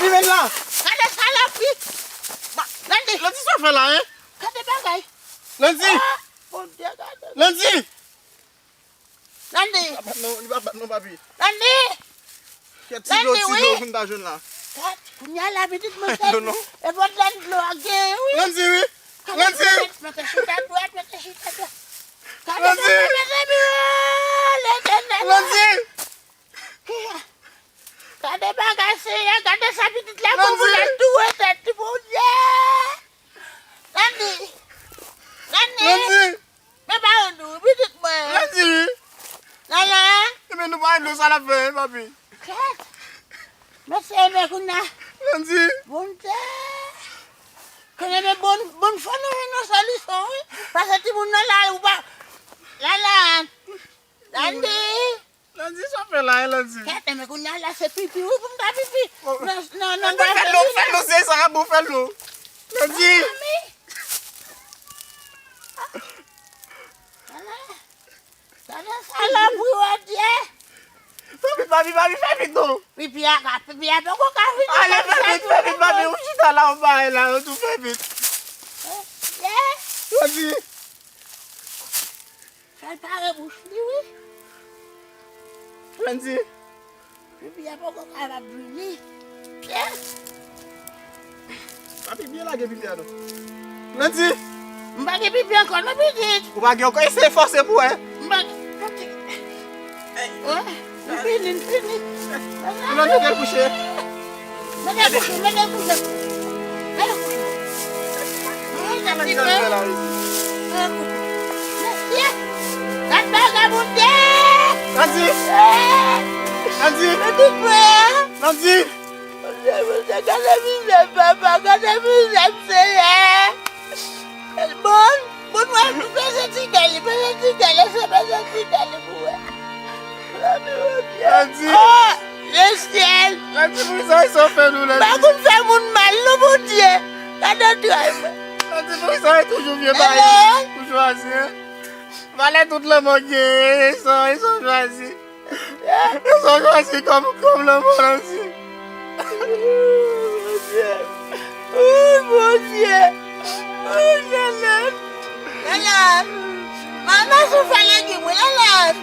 Li menm la. Gade salopri. Ba, Landy. Landy, sa w fè la, hein? Gade bagay. Landy. Ah, Bondye, gade. Landy. Landy. Li pa bat non, li pa bat non, papi. Landy. Kèt, ti dlo, ti dlo, pou m ta jwenn la. Gad, kounye a la, pitit mwen, non, non. E vòt la dlo a gen, wi. Landy, wi. Landy. Mete chita dwat, mete chita dwat. Gade sa, mezanmi, oh, Letènèl. Landy. Gade bagay, Senyè, gade sa pitit la fè pou l tou wè tèt li, Bondye. Landy. Landy. Landy. Men pa yon dou, pitit mwen. Landy. Lala. Ebyen, nou pa dlo sa l ap fè, papi. Kèt. Mesye, men kounye a. Landy. Bondye. Kounye a, men bon, bon fò nou jwenn yon solisyon, wi. Paske timoun nan la, ou pa. Lala. Landy. Landy, sa w fè la, hein, Landy? Kèt, men kounye a la, se pipi, wi, pou m ta pipi. Oh. Nan, nan, nan, fè dlo, fè dlo, se sa, bon, fè dlo. Landy. Mami. Ala, ala salopri, Bondye. Papi, papi, papi, fè vit, non. Pipi a ka, pipi a poko ka fini. Ale, fè vit, fè vit, papi, ou chita la, ou bay la, ou tou fè vit. Yeah. Landy. Fè l pare bouch li, wi. Landy. Pipi a poko kapab vini. Yes. Papi, byen lage pipi a non. Landy. M pa gen pipi ankò non, pitit. Ou pa gen ankò, eseye fòse pou wè. M pa gen pipi. Wè, m fini, m fini. Ou nan mete l kouche. Mete l kouche, mete l kouche. Mete l kouche. Mete l kouche. Mete l kouche. Mesye, gad bagay, Bondye. Landy. Landy. Mete l kouche. Landy. Bondye, Bondye, gade mizè, papa, gade mizè, Senyè. Bon, bon, wè, peze ti kè li, peze ti kè li, se peze ti kè li pou wè. Landy, Bondye. Landy. Oh, lesyèl. Landy, poukisa sa w fè nou, Landy? Pa konn fè moun mal, non, Bondye. Gade tray mwen. Landy, poukisa w toujou vye bagay pou chwazi, hein? Valè tout lanmò gen, e sa, e sa w chwazi. Sa w chwazi kòm, kòm lanmò, Landy. Bondye. Woy, Bondye. Woy, Lèlèn. Lèlèn. Manman sou fè legim, wi, Lèlèn.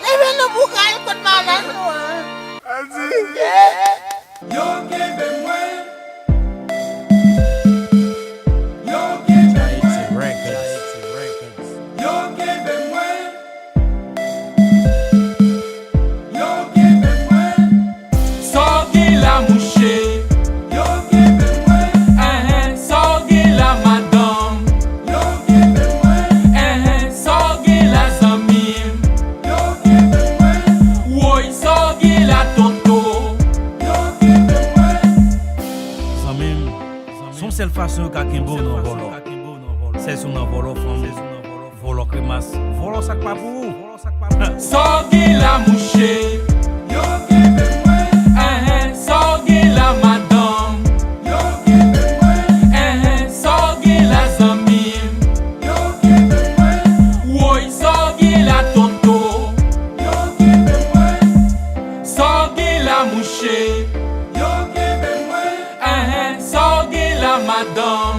Leve nou pou k al kot manman nou an. Landy. Bondye. Yo kenbe mwen. Yo kenbe mwen. Yo kenbe mwen. Yo kenbe mwen. Sa w gen la, mouche? Yo kenbe mwen. Enhen, sa w gen la, madanm? Yo kenbe mwen. Enhen, sa w gen la, zanmi m? Yo kenbe mwen. Woy, sa w gen la, tonton? Yo kenbe mwen. Zanmi m, se yon sèl fason yo ka kenbe w nan vòlò. Sèl si w nan vòlò fanm, vòlò kremas, vòlò sa k pa pou ou. Sa w gen la, mouche? Yo kenbe mwen. Enhen, sa w gen la, madanm? Yo kenbe mwen. Enhen, sa w gen la, zanmi m? Yo kenbe mwen. Woy, sa w gen la, tonton? Yo kenbe mwen. Sa w gen la, mouche? Yo kenbe mwen. Enhen, sa w gen la, madanm?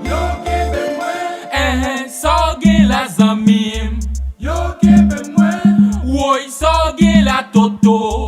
Yo kenbe mwen. Enhen, sa w gen la, zanmi m? Yo kenbe mwen. Woy, sa w gen la, tonton?